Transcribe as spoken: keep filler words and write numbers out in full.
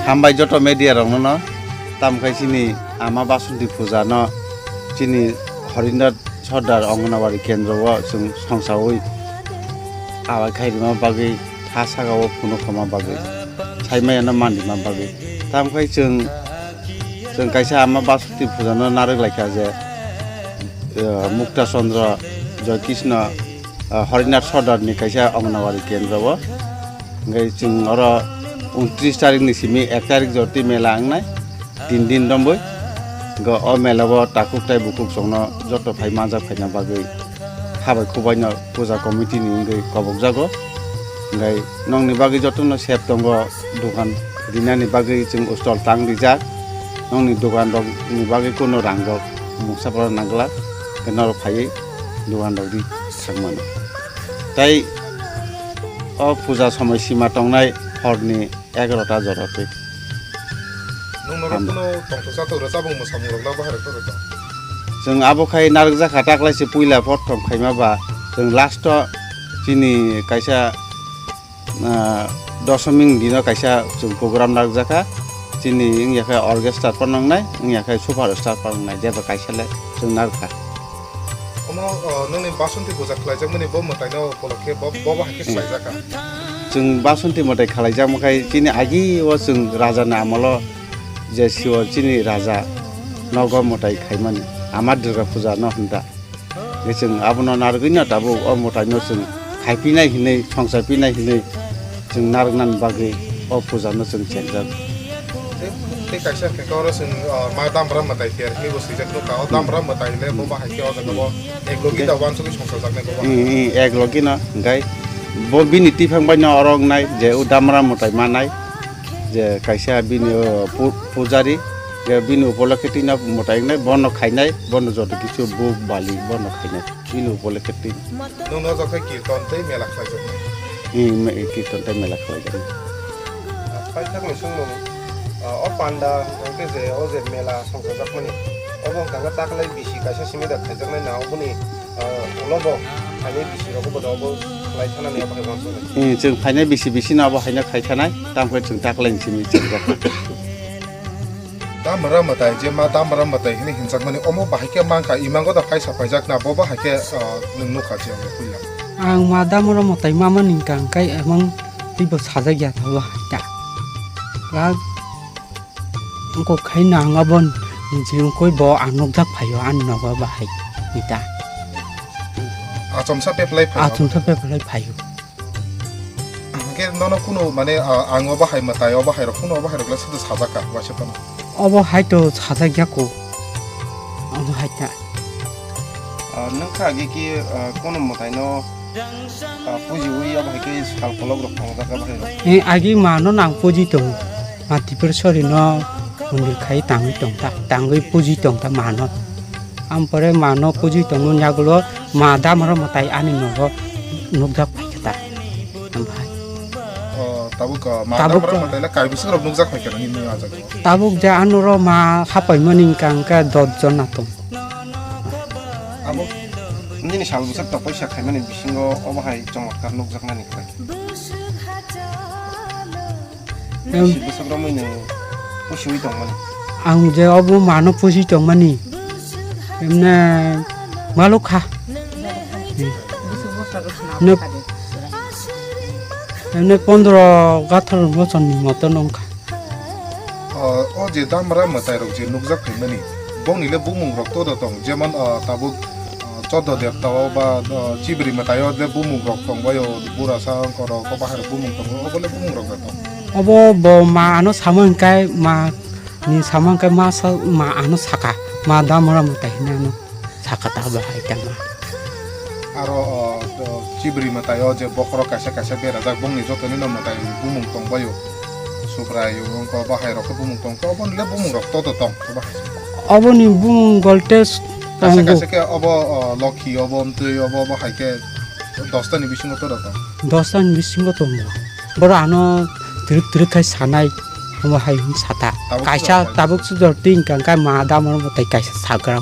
Hambai joto media rokno no, tamkhe chini ama Basanti puja no chini Harinath Sordar Anganwadi kendro o chwng songsawi abai khairima bagwi ha saka o phunuk khoma bagwi saimaya no manrima bagwi. Tamkhe chwng chwng kaisa ama Basanti puja no narwk laikha je, eh, Mukta Chandra Joy Krishna, eh, Harinath Sordar ni kaisa Anganwadi kendro o. Hingke chwng oro untris tarik ni simi ek tarik jorti mela wngnai, tin din romboi. Hingke o mela o takhuk tai bukhuk chwngno joto phai manjak phaina bagwi habai khubaino puja committee ni wngwi kobokjago. Hingke nongni bagwi jotono sep tongo, dokan rinani bagwi chwng stall tang rijak. Nongni dokan rokni bagwi kuno rang rok mungsa phano nangla, hingke norok phaiwi dokan rok ri thangmano. Tai o puja somoi sima tongnai horni egarota jora twi. Nwng norok Hambai. Kuno tongthok chatok rwchabung mwsamung rok labo hai rok to rwkha. Chwng abo khai narwkjakha taklaise puila prothom khaima ba chwng last o chini kaisa, ah, dosoming dino kaisa chwng program narwkjakha. Chini wngya khe orchestra phano wngnai, wngya khe super star phano wngnai, jeba kaisa le chwng narwkha. Omo, o, nini Basanti puja khlaijakmani bo mwtaino upolokhe bo, bo bahai khe khlaijak kha. Chwng Basanti mwtai khlaijakma khai chini agi o chwng raja ni amolo je siwo chini raja nogo mwtai khaimani ama Durga puja no hwnda. Je chwng abono narwgwino tabuk o mwtaino chwng khaipinai hinwi, songchapinai hinwi chwng narwknani bagwi o puja no chwng chengjak. Tei, tei kaisa khe oro chwng, ah, ma Damra mwtai khe hinwi bo swijak nukha. O Damra mwtai le bo bahai khe o jaga bo ek logi da wansugwi songchajaknai bo bahai. Hmm, hmm, ek logi no, hingkai bo bini tiphang bai no oro wngnai je o Damra mwtai manai, je kaisa bini, o, pu-, pujari, je bini upolokhe twi no mwtai wngnai, bono khainai, bono joto kisu buk bali bono khainai. Bini upolokhe twi. Nwng no jokhai kirton tei mela khlaijaknai. Hmm, me-, kirton tei mela khlaijaknai. Paithakni swngmung, ah, o panda hwnkhe je o je mela songchajakmani, obo hwnkhe taklai bisi kaisa simi da khaijaknai na oboni, ah, ulo bo phainai bisi rokbo da obo khlai thanani obo hai uansuknai. Hmm, chwng phainai bisi bisi no obo haino khai thanai, tamkhe chwng taklai simi chwng jakha. Damra mwtai, je ma Damra mwtai hinwi hinjakmani, omo bahai khe mankha, imango da kaisa paijak na, bo bahai khe, ah, nwng nukha je omo puila. Ang ma Damra mwtai mamani hwnkha hwnkhe emang teibo sajak ya thago hai ta. Lak wngkok khai nang abo niji wngkoi bo ang nukjak phaio ani nogo bahai ni ta. Achomsa peplai phaio. Achomsa peplai phaio. Hingke nono kunu mane, ah, ang obo hai mwtai, obo hai rok, kunu obo hai rok le sudu sajak ka, waisa phano. Obo hai to sajak ya ko. Obo hai ta. Ah, nung kha agi ki, ah, kunu mwtai no, ah, puji ui obo hai ke sal kolok rok tongo jak obo hai rok. Eh, agi ma no nang puji tongo. Ma Tripureshwari no mondir khai tangwi tong ta, tangwi puji tong ta ma no. Ampore ma no puji tongmani yagulo ma Damra mwtai ani nogo nukjak phaikha ta. Amphai. O, tabuk, o, ma Tabuk Damra ko. Mwtai le kai bwswk rok nukjak phaikha nini nini ajak. Tabuk je anoro ma hapaimani hwnkha hwnkhe dos jona tong. Abo nini sal bwswk tokpai sa khaimani bisingo obo hai chomotkwar nukjaknani khlai. Em. Bisi bwswk romwi nwng pusiwi tongmani. Ang je obo mano pusi tongmani. Emne maluk kha. Bisi bwswk rok swnam Ne-, kha de. Emne pondro gathar bochor ni moto nong kha. O, o je Damra mwtai rok je nukjak phaimani, bongni le bumung rok todo tong, jemon, o, tabuk, o, Choddo Debta o ba, o, Chibri mwtai o le bumung rok tong bai o, Burasa Ongkorok o bahai rok bumung tongo, obo le bumung rok da tong. Obo bo ma ano samo hingkai ma ni samo hingkai ma sa, ma ano saka, ma Damra mwtai hinui ano saka ta bahai tangma. Aro, o, o, Chibri mwtai o je bokhorok kaisa kaisa berajak, bongni jotoni no mwtai bumung tong bai o, Subrai o, ongko bahai rok bumung tong, oboni le bumung rok todo tong, bahai. Oboni bumung golte Kaisa tongo. Kaisa khe obo, o, Lokhi, obo Mtwi, obo, obo hai khe dosta ni bisingo tora tong. Dosta ni bisingo tongo. Boro ano twrwk twrwk khai sanai, omo hai hwn sata. Tabuk Kaisa sujor tabuk sujor twi hwnkha hwnkhe ma Damra mwtai kaisa sagra.